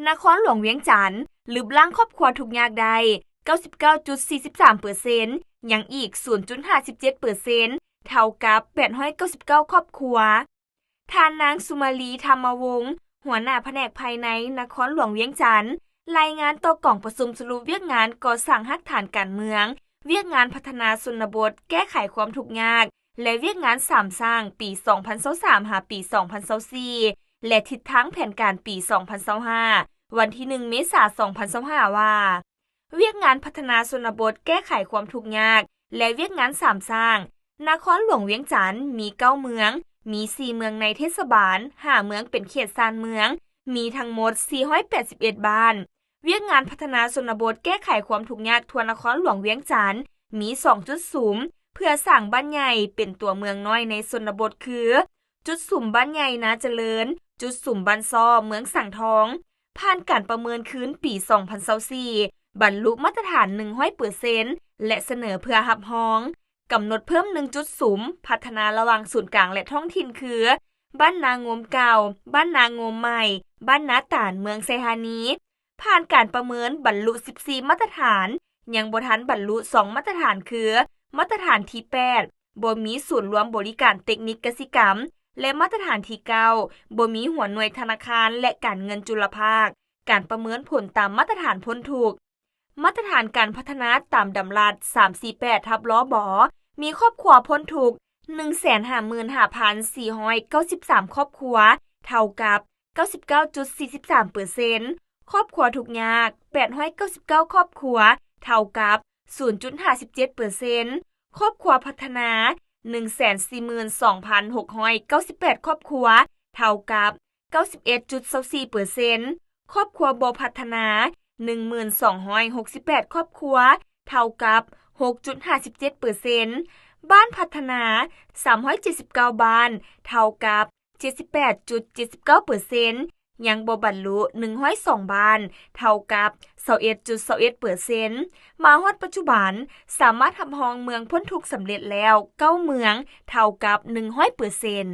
ນະຄອນຫຼວງວຽງຈັນ ລຶບລ້າງຄອບຄົວທຸກຍາກໄດ້ ເກົ້າສິບເກົ້າຈຸດສີ່ສິບສາມເປີເຊັນ ຍັງອີກ ສູນຈຸດຫ້າສິບເຈັດເປີເຊັນ ເທົ່າກັບ ແປດຮ້ອຍເກົ້າສິບເກົ້າຄອບຄົວ. ທ່ານນາງ ສຸມາລີ ທຳມະວົງ ຫົວໜ້າພະແນກພາຍໃນນະຄອນຫຼວງວຽງຈັນ ລາຍງານຕໍ່ກອງປະຊຸມສະຫຼຸບວຽກງານກໍ່ສ້າງຮາກຖານການເມືອງ, ວຽກງານພັດທະນາຊົນນະບົດແກ້ໄຂຄວາມທຸກຍາກ ແລະ ວຽກງານສາມສ້າງ ປີສອງພັນຊາວສາມ ຫາ ປີສອງພັນຊາວສີ່ ແລະ ທິດທາງແຜນການປີສອງພັນຊາວຫ້າ ວັນທີໜຶ່ງ ເມສາ ສອງພັນຊາວຫ້າ ວ່າ ວຽກງານພັດທະນາຊົນນະບົດແກ້ໄຂຄວາມທຸກຍາກ ແລະ ວຽກງານສາມສ້າງ ນະຄອນຫຼວງວຽງຈັນມີເກົ້າເມືອງ, ມີສີ່ເມືອງໃນເທດສະບານ, ຫ້າເມືອງເປັນເຂດຊານເມືອງ, ມີທັງໝົດສີ່ຮ້ອຍແປດສິບເອັດບ້ານ. ວຽກງານພັດທະນາຊົນນະບົດແກ້ໄຂຄວາມທຸກຍາກທົ່ວນະຄອນຫຼວງວຽງຈັນ ມີສອງຈຸດສຸມ ເພື່ອສ້າງບ້ານໃຫຍ່ເປັນຕົວເມືອງນ້ອຍໃນຊົນນະບົດຄື ຈຸດສຸມບ້ານໃຫຍ່ນາຈະເລີນ, ຈຸດສຸມບ້ານຊໍ້ ເມືອງສັງທອງ. ຜ່ານການປະເມີນຄືນປີສອງພັນຊາວສີ່ ບັນລຸມາດຕະຖານໜຶ່ງຮ້ອຍເປີເຊັນ ແລະ ສະເໜີເພື່ອຮັບຮອງ. ກຳນົດເພີ່ມໜຶ່ງຈຸດສຸມ ພັດທະນາລະຫວ່າງສູນກາງ ແລະ ທ້ອງຖິ່ນຄື ບ້ານນາງົມເກົ່າ, ບ້ານນາງົມໃໝ່, ບ້ານນາຕານ ເມືອງໄຊທານີ. ຜ່ານການປະເມີນບັນລຸສິບສີ່ມາດຕະຖານ, ຍັງບໍ່ທັນບັນລຸສອງມາດຕະຖານຄື ມາດຕະຖານທີແປດ ບໍ່ມີສູນລວມບໍລິການເຕັກນິກກະສິກຳ ແລະ ມາດຕະຖານທີເກົ້າ ບໍ່ມີຫົວໜ່ວຍທະນາຄານ ແລະ ການເງິນຈຸລະພາກ. ການປະເມີນຜົນຕາມມາດຕະຖານພົ້ນທຸກ. ມາດຕະຖານການພັດທະນາຕາມດຳລັດສາມສີ່ແປດທັບ ລບ ມີຄອບຄົວພົ້ນທຸກໜຶ່ງແສນຫ້າໝື່ນຫ້າພັນສີ່ຮ້ອຍເກົ້າສິບສາມຄອບຄົວ ເທົ່າກັບເກົ້າສິບເກົ້າຈຸດສີ່ສິບສາມເປີເຊັນ, ຄອບຄົວທຸກຍາກແປດຮ້ອຍເກົ້າສິບເກົ້າຄອບຄົວ ເທົ່າກັບສູນຈຸດຫ້າສິບເຈັດເປີເຊັນ, ຄອບຄົວພັດທະນາໜຶ່ງແສນສີ່ໝື່ນສອງພັນຫົກຮ້ອຍເກົ້າສິບແປດຄອບຄົວ ເທົ່າກັບເກົ້າສິບເອັດຈຸດຊາວສີ່ເປີເຊັນ, ຄອບຄົວບໍ່ພັດທະນາໜຶ່ງໝື່ນສອງຮ້ອຍຫົກສິບແປດຄອບຄົວ ເທົ່າກັບຫົກຈຸດຫ້າສິບເຈັດເປີເຊັນ, ບ້ານພັດທະນາສາມຮ້ອຍເຈັດສິບເກົ້າບ້ານ ເທົ່າກັບເຈັດສິບແປດຈຸດເຈັດສິບເກົ້າເປີເຊັນ, ຍັງບໍ່ບັນລຸໜຶ່ງຮ້ອຍສອງບ້ານ ເທົ່າກັບຊາວເອັດຈຸດຊາວເອັດເປີເຊັນ. ມາຮອດປັດຈຸບັນ ສາມາດຮັບຮອງເມືອງພົ້ນທຸກສຳເລັດແລ້ວເກົ້າເມືອງ ເທົ່າກັບໜຶ່ງຮ້ອຍເປີເຊັນ.